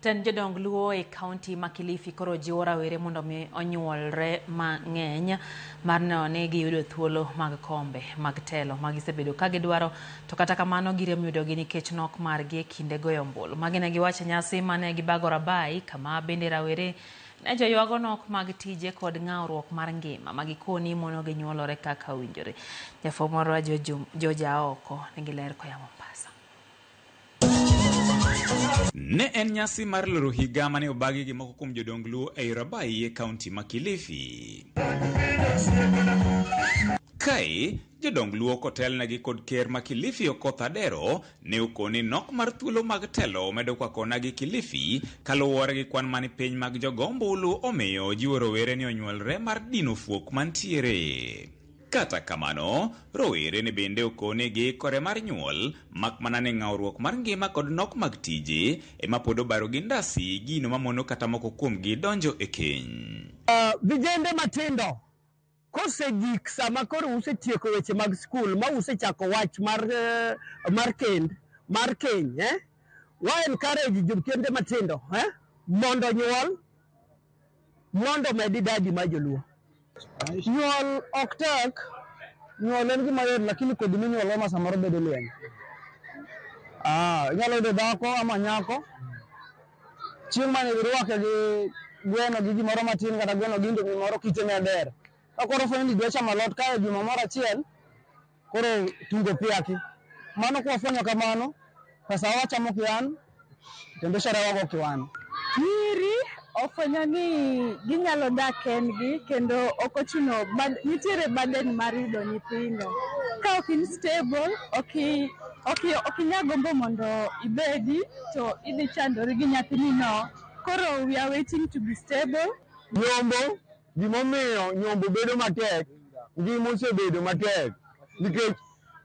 Tend jodong Luo e kaunti ma Kilifi koro jiwo rawere mondo mi onyuolre mang'eny mar neno ni giyudo thuolo mag kombe mag telo ma gisebedo ka gidwaro to kata kamano girem yudogi nikech nok margi e kinde goyo ombulu. Magi ne giwacho e nyasi mane gibago Rabai kama bende rawere ne joywago nok mag tije kod ng'awruok mar ngima ma gikoni mono ginyuolore kaka owinjore. Jafwambo marwa George Aoko nigi ler koya Mombasa. Ne en nyasi mar loro higa mane obagi gi moko kuom jodong Luo ei Rabai e kaunti ma Kilifi. Kae, jodong Luo kotelnegi kod ker ma Kilifi Okoth Adero ne okoni nok mar thuolo mag telo medo kwakonagi Kilifi kaluwore gi kwan mani piny mag jogo ombulu omiyo jiwo rowere ni onyuolre mar dino fuok mantiere. Kata kamano, rowere ne bende okone giikore mar nyuol, mak mana ni ng'awruok mar ngima kod nok mag tije ema pod obaro gi ndasi gino mamono kata moko kuomgi donjo e keny. Vijende matindo kosegik sama koro usetieko weche mag skul ma usechako wach mar, mar kend mar keny eh? Wa encourage jokende matindo eh? Mondo nyuol mondo med idadi mar joluo. Nyuol ok tek, nyuol en gima yot lakini kodhi minyuolo ema samoro bedo lweny. Ah, inyalo yudo dhako ama nyako, chieng' mane girwake gi gweno gi gimoro matin kata gweno gi indomi moro kite ne ber. Ka koro ofwenyo ni dwa chamo alot kae juma moro achiel, koro tungo piaki. Mano kwafwenyo kamano, pesa wachamo kian, kendo sherehe wago kiwan. Nyiri ofwenyo ni ginyalo dak kendgi kendo ok ochuno nitiere burden mar yudo nyithindo. Ka ok in stable, ok inyal gombo mondo ibedi to idhi chandori gi nyathini no. Koro we are waiting to be stable. Nyombo, gimomiyo nyombo bedo matek, ngima osebedo matek nikech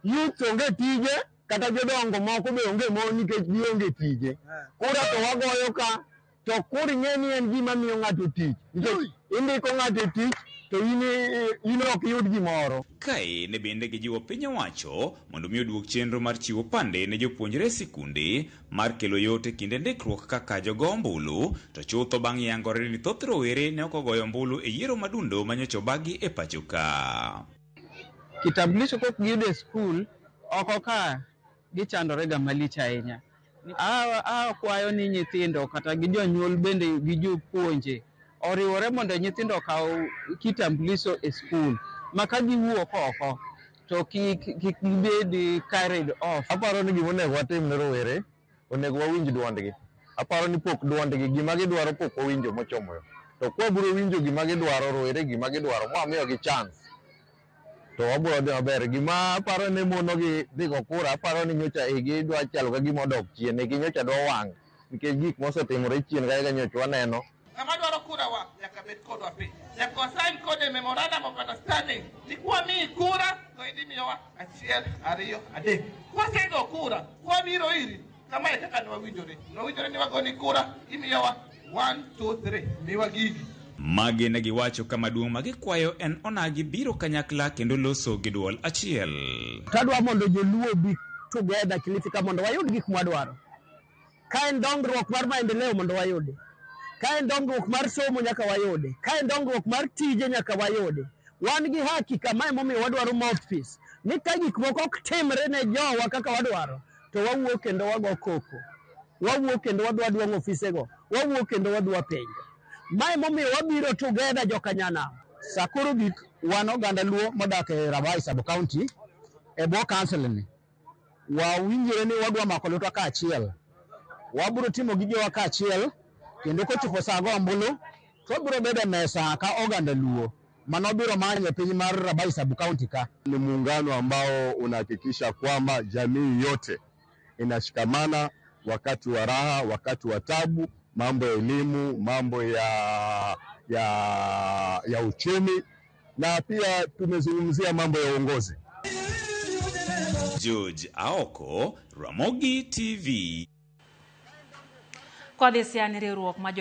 youth onge tije kata jodongo moko be onge mon nikech gionge tije. Kura to wagoyo ka to kura ing'e ni en gima miyo ng'ato tich nikech indiko ng'ato e tich to in ok iyud gimoro. Kae ne bende gijiwo piny owacho mondo mi oduok chenro mar chiwo pande ne jopuonjre e sikunde mar kelo yot e kinde ndikruok kaka jogo ombulu to chutho bang' yangore ni thoth rowere ne ok ogoyo ombulu e yiero madundo manyocha obagi e pacho ka. Kitambulisho kok giyudo e skul, oko ka gichandore ga malich ahinya. Akwayo ni nyithindo kata gi jonyuol bende gi jopuonje oriwore mondo nyithindo okaw kitambulisho e skul ma ka giwuok oko to kik gibed carried off. Aparo ni gima onego watim ne rowere, onego wawinj duondgi. Aparo ni pok duondgi, gima gidwaro pok wawinjo mochomo yo. To kwa biro winjo gima gidwaro, rowere gima gidwaro, mwamiyogi chance, to wabiro dhi maber. Gima aparo ni monogi dhi go kura, aparo ni nyocha igi dwa chalo ka gima odok chien, igi nyocha dwa wang' nikech gik mosetimore chien kae ka nyocha waneno. Ng'ama dwaro kura wa nyaka bed kodwa piny. Nyaka wasign kode memorandum of understanding ni kwamiyi kura to idhi miyowa 1, 2, 3. Kwasego kura, kwabiro iri, kamae kaka ne wawinjore. Ne wawinjore ni wagoni kura, imiyowa 1, 2, 3, miwa gigi. Magi ne giwacho kama duong' ma gikwayo en onagi biro kanyakla kendo loso gi duol achiel. Tadwa mondo joluo obi together Kilifi ka mondo wayud gik mwadwaro. Ka en dongruok mar maendeleo mondo wayudi. Ka en dongruok mar somo nyaka wayudi. Ka en dongruok mar tije nyaka wayudi. Wan gi haki kama emomiyo wadwaro mouthpiece. Ni ka gik moko ok timre ne jowa kaka wadwaro, to wawuok kendo wago koko. Wawuok kendo wadwa duong'o ofisego. Wawuok kendo wadwa penjo. Mae emomiyo wabiro together joka Nyanam. Sakuru gik wan oganda Luo modak e Rabai Sub County e bwo council ni. Wawinjore ni wadwa mako lwetwa kaachiel. Wabiro timo gigewa kaachiel kendo kochopo saa go ombulu to wabiro bedo e mesa ka oganda Luo mano biro manyo piny mar Rabai Sub County ka. Ni muungano ambao unahakikisha kwamba jamii yote inashikamana wakati wa raha, wakati wa tabu, mambo ya elimu, mambo ya uchumi na pia tumezungumzia mambo ya uongozi. George Aoko, Ramogi TV. Kodhi siani riwruok ma